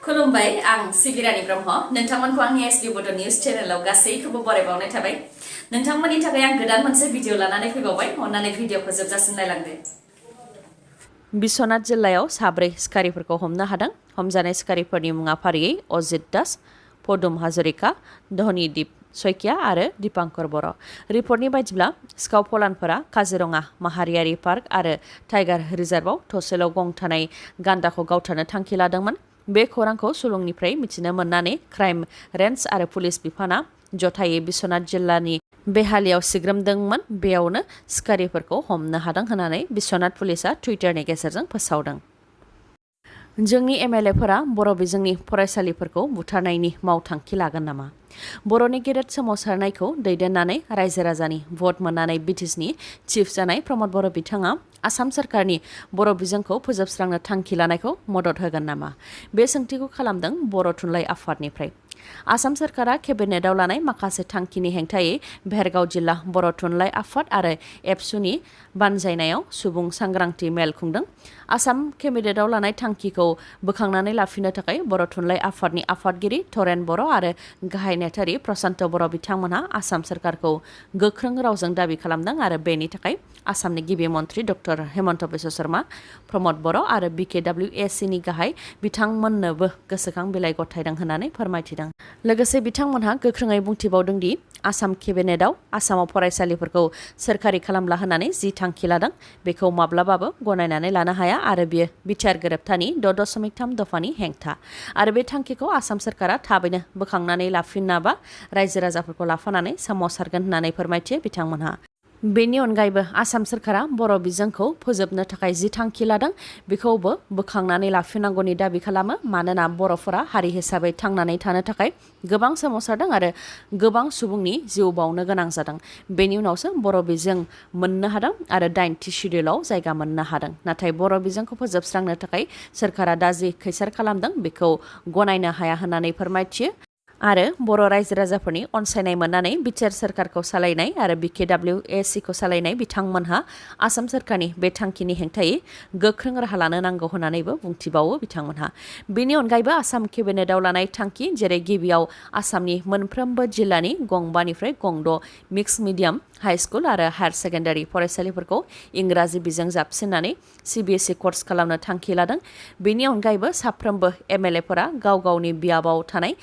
खुलुमबाय आं सिबिरानि ब्रह्म नोंथांमोनखौ आंनि एसबि बड' निउज चेनेलाव गासैखौबो बरायबावनाय थाबाय नोंथांमोननि थाखाय आं गोदान मोनसे भिडिअ लानानै फैबावबाय अन्नानै भिडिअखौ जोबजासिम नायलांदो। बिश्वनाथ जिल्लायाव साब्रै सिखारिफोरखौ हमनो हादों। हमजानाय सिखारिफोरनि मुङा फारियै अजित दास, पदुम हाजरिका, धनीदीप सयकिया आरो दीपांकर बर'। रिपर्टनि बायदिब्ला सिखाव फलानफोरा काजिरङा माहारियारि पार्क आरो टाइगार रिजार्भआव थसेल' गं थानाय गान्दाखौ गावथारनो थांखि लादोंमोन। बे खौरांखौ सुलुंनिफ्राय मिथिनो मोननानै क्राइम रेन्ज आरो पुलिस बिफाना जथायै बिश्वनाथ जिल्लानि बेहालियाव सिग्रोमदोंमोन। बेयावनो सिखारिफोरखौ हमनो हादों होननानै बिश्वनाथ पुलिसा टुइटारनि गेजेरजों फोसावदों। जोंनि एमएलएफोरा बर' बिजोंनि फरायसालिफोरखौ बुथारनायनि मावथांखि लागोन नामा? बर'नि गेदेर सोमावसारनायखौ दैदेननानै रायजो राजानि भट मोननानै बिटिसिनि चिफ जानाय प्रमद बर' बिथाङा आसाम सरकारनि बर' बिजोंखौ फोजोबस्रांनो थांखि लानायखौ मदद होगोन नामा? बे सोंथिखौ खालामदों बर' थुनलाइ आफादनिफ्राय। आसाम सरकारा केबिनेटआव लानाय माखासे थांखिनि हेंथायै भेरगाव जिल्ला बर' थुनलाइ आफाद आरो एबसुनि बानजायनायाव सुबुं सांग्रांथि मेल खुंदों। आसाम केबिनेटआव लानाय थांखिखौ बोखांनानै लाफिननो थाखाय बर' थुनलाइ आफादनि आफादगिरि तरेन बर' आरो गाहाय नेथारि प्रशान्त बर' बिथांमोनहा आसाम सरकारखौ गोख्रों रावजों दाबि खालामदों आरो बेनि थाखाय आसामनि गिबि मन्त्रि डक्टर हेमन्त बिश्व शर्मा, प्रमद बर' आरो BKWACनि गाहाय बिथांमोननोबो गोसोखां बिलाइ गथायदों होननानै फोरमायथिदों। लोगोसे बिथांमोनहा गोख्रोङै बुंथिबावदों दि आसाम केबिनेटआव आसामाव फरायसालिफोरखौ सोरखारि खालामला होननानै जि थांखि लादों बेखौ माब्लाबाबो गनायनानै लानो हाया आरो बियो बिटिआर गोरोबथानि 6.3 दफानि हेंथा आरो बे थांखिखौ आसाम सरकारा थाबैनो बोखांनानै लाफिनाबा रायजो राजाफोरखौ लाफानानै सोमावसारगोन होननानै फोरमायथियो बिथांमोनहा। बेनि अनगायैबो आसाम सरकारा बर' बिजोंखौ फोजोबनो थाखाय जि थांखि लादों बेखौबो बोखांनानै लाफिननांगौनि दाबि खालामो। मानोना बर'फोरा हारि हिसाबै थांनानै थानो थाखाय गोबां सोमावसारदों आरो गोबां सुबुंनि जिउ बावनो गोनां जादों। बेनि उनावसो बर' बिजों मोननो हादों आरो 9थि शिडिउलाव जायगा मोननो हादों। नाथाय बर' बिजोंखौ फोजोबस्रांनो थाखाय सरकारा दा जि खैसार खालामदों बेखौ गनायनो हाया होननानै फोरमायथियो आरो बर' रायजो राजाफोरनि अनसायनाय मोननानै बिटिआर सरकारखौ सालायनाय आरो BKWACखौ सालायनाय बिथांमोनहा आसाम सरकारनि बे थांखिनि हेंथायै गोख्रों राहा लानो नांगौ होननानैबो बुंथिबावो बिथांमोनहा। बेनि अनगायैबो आसाम केबिनेटआव लानाय थांखि जेरै गिबियाव आसामनि मोनफ्रोमबो जिल्लानि गंबानिफ्राय गंद' मिक्स मिडियाम हाई स्कुल आरो हायार सेकेन्डारि फरायसालिफोरखौ इंराजि बिजों जाबसिननानै CBSE कर्स खालामनो थांखि लादों। बेनि अनगायैबो साफ्रोमबो एमएलएफोरा गाव गावनि बियाबाव थानाय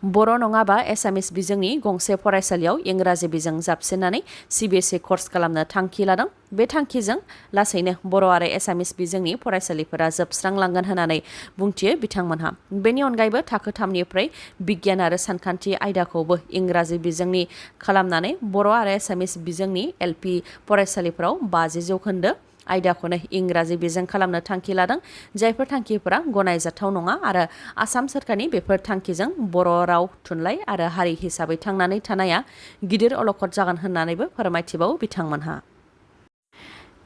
बर' नङाबा एसामिस बिजोंनि गंसे फरायसालियाव इंराजि बिजों जाबसिननानै CBSE कर्स खालामनो थांखि लादों। बे थांखिजों लासैनो बर' आरो एसामिस बिजोंनि फरायसालिफोरा जोबस्रांलांगोन होननानै बुंथियो बिथांमोनहा। बेनि अनगायैबो थाखो 3निफ्राय बिगियान आरो सानखान्थि आयदाखौबो इंराजि बिजोंनि खालामनानै बर' आरो एसामिस बिजोंनि LP फरायसालिफोराव 50% आयदाखौनो इंराजि बिजों खालामनो थांखि लादों। जायफोर थांखिफोरा गनायजाथाव नङा आरो आसाम सरकारनि बेफोर थांखिजों बर' राव थुनलाइ आरो हारि हिसाबै थांनानै थानाया गिदिर अलखद जागोन होननानैबो फोरमायथिबावो बिथांमोनहा।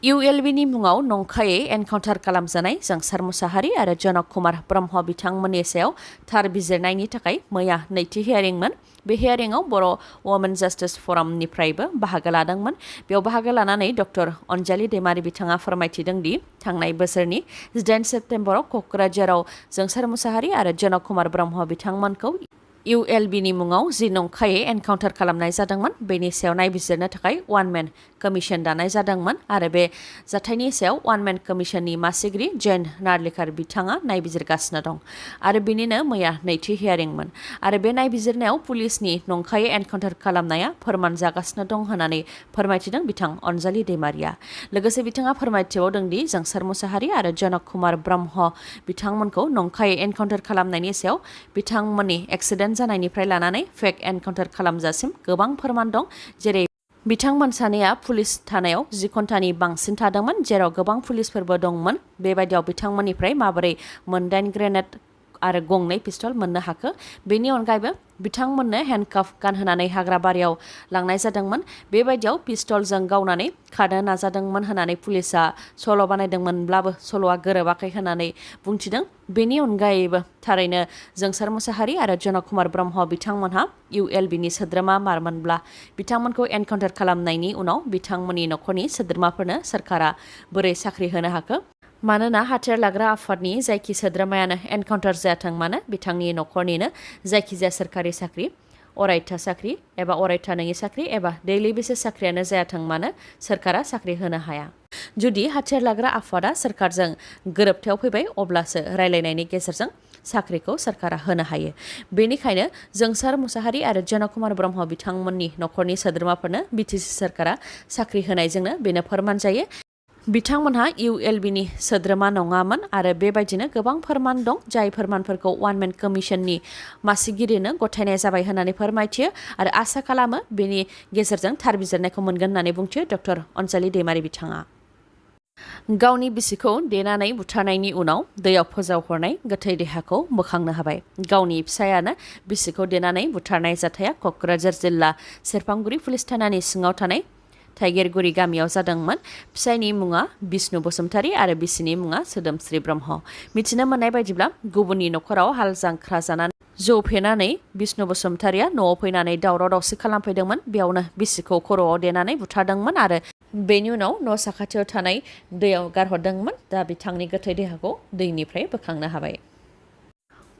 ULBनि मुङाव नंखायै एनकाउन्टार खालामजानाय जोंसार मुसाहारि आरो जनक कुमार ब्रह्म बिथांमोननि सायाव थार बिजिरनायनि थाखाय मैया नैथि हियारिंमोन। बे हियारिंआव बर' वमेन जास्टिस फरामनिफ्रायबो बाहागो लादोंमोन। बेयाव बाहागो लानानै डक्टर अनजालि दैमारि बिथाङा फोरमायथिदों दि थांनाय बोसोरनि 18 सेप्तेम्बराव क'क्राझाराव जोंसार मुसाहारि आरो जनक कुमार ब्रह्म बिथांमोनखौ ULBनि मुङाव जि नंखायै एनकाउन्टार खालामनाय जादोंमोन बेनि सायाव नायबिजिरनो थाखाय वान मेन कमिसन दानाय जादोंमोन आरो बे जाथायनि सायाव वान मेन कमिसननि मासिगिरि जयेन्त नार्लिकार बिथाङा नायबिजिरगासिनो दं आरो बिनिनो मैया नैथि हियारिंमोन आरो बे नायबिजिरनायाव पुलिसनि नंखायै एनकाउन्टार खालामनाया फोरमान जागासिनो दं होननानै फोरमायथिदों बिथां अनजालि दैमारिया। लोगोसे बिथाङा फोरमायथिबावदों दि जोंसार मुसाहारि आरो जनक कुमार ब्रह्म बिथांमोनखौ नंखायै एनकाउन्टार खालामनायनि सायाव बिथांमोननि एक्सिडेन्ट जानायनिफ्राय लानानै फेक एनकाउन्टार खालामजासिम गोबां फोरमान दं। जेरै बिथांमोन सानैया पुलिस थानायाव 10 घन्टानि बांसिन थादोंमोन जेराव गोबां पुलिसफोरबो दंमोन। बेबायदियाव बिथांमोननिफ्राय माबोरै 9 ग्रेनेड आरो 2 पिस्तल मोननो हाखो। बेनि अनगायैबो बिथांमोननो हेन्डकाफ गानहोनानै हाग्रा बारियाव लांनाय जादोंमोन। बेबायदियाव पिस्तलजों गावनानै खारनो नाजादोंमोन होननानै पुलिसा सल' बानायदोंमोनब्लाबो सल'आ गोरोबाखै होननानै बुंथिदों। बेनि अनगायैबो थारैनो जोंसार मुसाहारि आरो जनक कुमार ब्रह्म बिथांमोनहा ULBनि सोद्रोमा मारमोनब्ला बिथांमोनखौ एनकाउन्टार खालामनायनि उनाव बिथांमोननि न'खरनि सोद्रोमाफोरनो सोरखारा बोरै साख्रि होनो हाखो मानोना हाथियार लाग्रा आफादनि जायखि सोद्रोमायानो एनकाउन्टार जायाथों मानो बिथांनि नखरनिनो जायखिजाया सोरखारि साख्रि अरायथा साख्रि एबा अरायथा नङि साख्रि एबा दैलि बेसिस साख्रियानो जायाथों मानो सोरखारा साख्रि होनो हाया। जुदि हाथियार लाग्रा आफादा सोरखारजों गोरोबथायाव फैबाय अब्लासो रायलायनायनि गेजेरजों साख्रिखौ सोरखारा होनो हायो। बेनिखायनो जोंसार मुसाहारि आरो जन कुमार ब्रह्म बिथांमोननि नखरनि सोद्रोमाफोरनो बिटिसि सोरखारा साख्रि होनायजोंनो बेनो फोरमान जायो बिथांमोनहा ULBनि सोद्रोमा नङामोन आरो बेबायदिनो गोबां फोरमान दं जाय फोरमानफोरखौ वान मेन कमिसननि मासिगिरिनो गथायनाय जाबाय होननानै फोरमायथियो आरो आसा खालामो बेनि गेजेरजों थार बिजिरनायखौ मोनगोन होननानै बुंथियो डक्टर अनजालि दैमारि बिथाङा। गावनि बिसिखौ देनानै बुथारनायनि उनाव दैयाव फोजावहरनाय गोथै देहाखौ बोखांनो हाबाय। गावनि फिसायानो बिसिखौ देनानै बुथारनाय जाथाया क'क्राझार जिल्ला सेरफांगुरि पुलिस थानानि सिङाव थानाय थाइगेरगुरि गामियाव जादोंमोन। फिसायनि मुङा बिष्णु बसुमतारी आरो बिसिनि मुङा सोदोमस्रि ब्रह्म। मिथिनो मोननाय बायदिब्ला गुबुननि नखराव हाल जांख्रा जानानै जौ फेनानै बिष्णु बसुमतारीया न'आव फैनानै दावराव दावसि खालामफैदोंमोन। बेयावनो बिसिखौ खर'आव देनानै बुथारदोंमोन आरो बेनि उनाव न' साखाथियाव थानाय दैयाव गारहरदोंमोन। दा बिथांनि गोथै देहाखौ दैनिफ्राय बोखांनो हाबाय।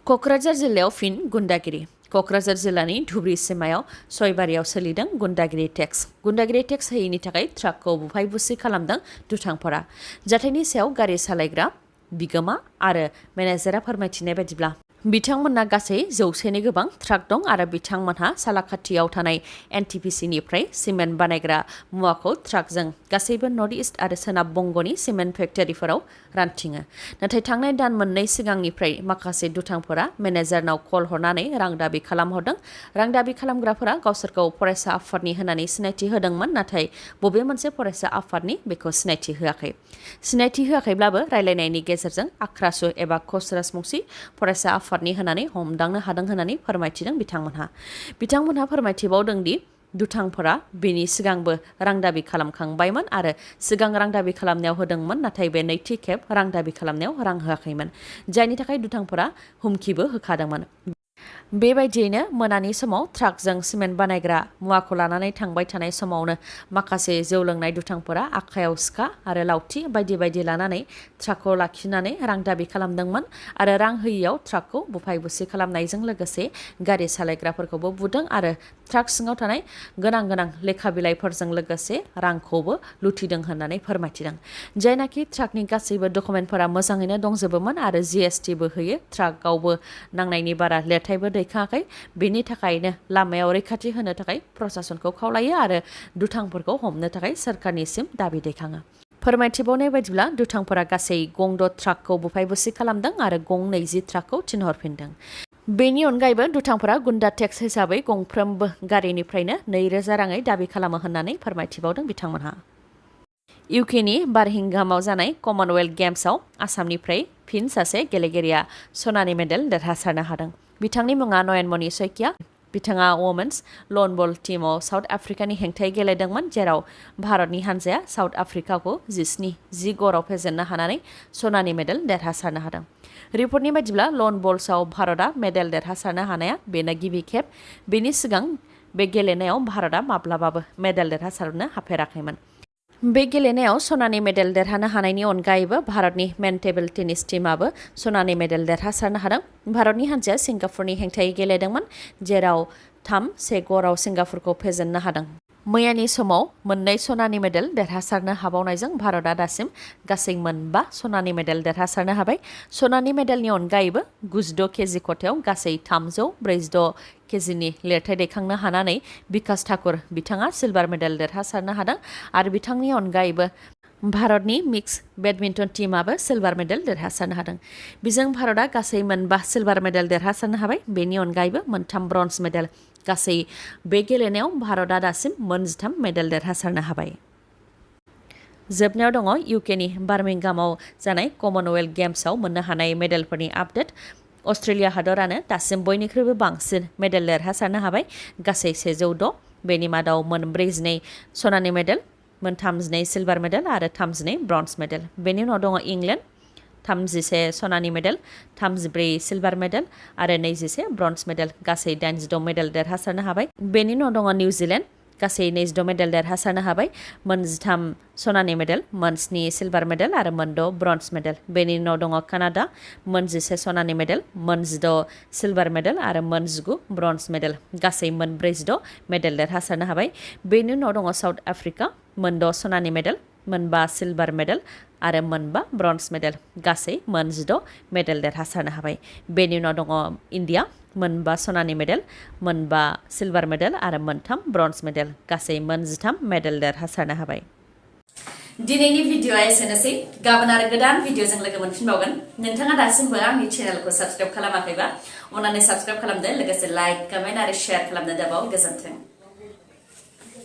क'क्राझार जिल्लायाव फिन गुन्डागिरि। क'क्राझार जिल्लानि धुब्रि सिमायाव सयबारियाव सोलिदों गुन्डागिरि टेक्स। गुन्डागिरि टेक्स होयैनि थाखाय ट्राकखौ बुफाय बुसि खालामदों दुथांफोरा। जाथायनि सायाव गारि सालायग्रा बिगोमा आरो मेनेजारा फोरमायथिनाय बायदिब्ला बिथांमोनहा गासै 100नि गोबां ट्राक दं आरो बिथांमोनहा सालाखाथियाव थानाय NTPCनिफ्राय सिमेन्ट बानायग्रा मुवाखौ ट्राकजों गासैबो नर्थ इस्ट आरो सोनाब बंग'नि सिमेन्ट फेक्टरिफोराव रानथिङो। नाथाय थांनाय दान मोननै सिगांनिफ्राय माखासे दुथांफोरा मेनेजारनाव कल हरनानै रां दाबि खालामहरदों। रां दाबि खालामग्राफोरा गावसोरखौ फरायसा आफादनि होननानै सिनायथि होदोंमोन नाथाय बबे मोनसे फरायसा आफादनि बेखौ सिनायथि होआखै। सिनायथि होआखैब्लाबो रायलायनायनि गेजेरजों आख्रासु एबा खसरासमुंसि फरायसा आफादनि होननानै हमदांनो हादों होननानै फोरमायथिदों बिथांमोनहा फोरमायथिबावदों दि दुथांफोरा बेनि सिगांबो रां दाबि खालामखांबायमोन आरो सिगां रां दाबि खालामनायाव होदोंमोन नाथाय बे नैथि खेब रां दाबि खालामनायाव रां होआखैमोन जायनि थाखाय दुथांफोरा हुमखिबो होखादोंमोन। बेबायदियैनो मोनानि समाव ट्राकजों सिमेन्ट बानायग्रा मुवाखौ लानानै थांबाय थानाय समावनो माखासे जौ लोंनाय दुथांफोरा आखायाव सिखा आरो लावथि बायदि बायदि लानानै ट्राकखौ लाखिनानै रां दाबि खालामदोंमोन आरो रां होयियाव ट्राकखौ बुफाय बुसि खालामनायजों लोगोसे गारि सालायग्राफोरखौबो बुदों आरो ट्राक सिङाव थानाय गोनां लेखा बिलाइफोरजों लोगोसे रांखौबो लुथिदों होननानै फोरमायथिदों। जायनाखि ट्राकनि गासैबो डकुमेन्टफोरा मोजाङैनो दंजोबोमोन आरो GSTबो होयो। ट्राकआवबो नांनायनि बारा लेरथायबो दैखाङाखै। बेनि थाखायनो लामायाव रैखाथि होनो थाखाय प्रशासनखौ खावलायो आरो दुथांफोरखौ हमनो थाखाय सोरखारनिसिम दाबि दैखाङो। फोरमायथिबावनाय बायदिब्ला दुथांफोरा गासै गं 6 ट्राकखौ बुफाय बुसि खालामदों आरो गं 20 ट्राकखौ थिनहरफिनदों। बेनि अनगायैबो दुथांफोरा गुन्डा टेक्स हिसाबै गंफ्रोमबो गारिनिफ्रायनो 2000 राङै दाबि खालामो होननानै फोरमायथिबावदों बिथांमोनहा। UKनि बार्मिंहामाव जानाय कमनवेल्थ गेम्सआव आसामनिफ्राय फिन सासे गेलेगिरिया सनानि मेडेल देरहासारनो हादों। बिथांनि मुङा नयनमणि सयकिया। बिथाङा वमेन्स लन बल टीमआव साउथ आफ्रिकानि हेंथायै गेलेदोंमोन जेराव भारतनि हानजाया साउथ आफ्रिकाखौ 10 ग'राव फेजेननो हानानै सनानि मेडेल देरहासारनो हादों। रिपर्टनि बायदिब्ला लन बल्सआव भारतआ मेडेल देरहासारनो हानाया बेनो गिबि खेब। बेनि सिगां बे गेलेनायाव भारतआ माब्लाबाबो मेडेल देरहासारनो हाफेराखैमोन। बे गेलेनायाव सनानि मेडेल देरहानो हानायनि अनगायैबो भारतनि मेन टेबल टेनिस टीमाबो सनानि मेडेल देरहासारनो हादों। भारतनि हानजाया सिंगापुरनि हेंथायै गेलेदोंमोन जेराव 3-1 ग'राव सिंगापुरखौ फेजेननो हादों। मैयानि समाव मोननै सनानि मेडेल देरहासारनो हाबावनायजों भारतआ दासिम गासै 5 सनानि मेडेल देरहासारनो हाबाय। सनानि मेडेलनि अनगायैबो 96 केजि खथायाव गासै 346 केजिनि लिरथाय दैखांनो हानानै बिकास ठाकुर बिथाङा सिलभार मेडेल देरहासारनो हादों आरो बिथांनि अनगायैबो भारतनि मिक्स बेडमिन्टन टीमाबो सिलभार मेडेल देरहासारनो हादों। बेजों भारतआ गासै 5 सिलभार मेडेल देरहासारनो हाबाय। बेनि अनगायैबो 3 ब्रन्ज मेडेल। गासै बे गेलेनायाव भारतआ दासिम 13 मेडेल देरहासारनो हाबाय। जोबनायाव दङ UKनि बार्मिंहामाव जानाय कमनवेल्थ गेम्सआव मोननो हानाय मेडेलफोरनि आपडेट। अस्ट्रेलिया हादरानो दासिम बयनिख्रुइबो बांसिन मेडेल देरहासारनो हाबाय गासै 106। बेनि मादाव 42 सनानि मेडेल, 32 सिलभार मेडेल आरो 32 ब्रन्ज मेडेल। बेनि उनाव दङ इंलेन्ड 31 सनानि मेडेल, 34 सिलभार मेडेल आरो 21 ब्रन्ज मेडेल। गासै 86 मेडेल देरहासारनो हाबाय। बेनि उनाव दङ निउजिलेन्ड गासै 22 मेडेल देरहासारनो हाबाय 13 सनानि मेडेल 9 सिलभार मेडेल आरो 6 ब्रन्ज मेडेल बेनि उनाव दङ कानाडा 11 सनानि मेडेल 16 सिलभार मेडेल आरो 19 ब्रन्ज मेडेल गासै 46 मेडेल देरहासारनो हाबाय बेनि उनाव दङ साउथ आफ्रिका 6 सनानि मेडेल 5 सिलभार मेडेल आरो 5 ब्रन्ज मेडेल गासै 16 मेडेल देरहासारनो हाबाय बेनि उनाव दङ इन्डिया 5 सनानि मेडेल 5 सिलभार मेडेल आरो 3 ब्रन्ज मेडेल गासै 13 मेडेल देरहासारनो हाबाय दिनैनि भिडिअ'आ एसेनोसै गाबोन आरो गोदान भिडिअ'जों लोगो मोनफिनबावगोन नोंथाङा दासिमबो आंनि चेनेलखौ साबस्क्राइब खालामाखैबा अन्नानै साबस्क्राइब खालामदो लोगोसे लाइक कमेन्ट आरो शेयार खालामनो दाबाव गोजोन्थों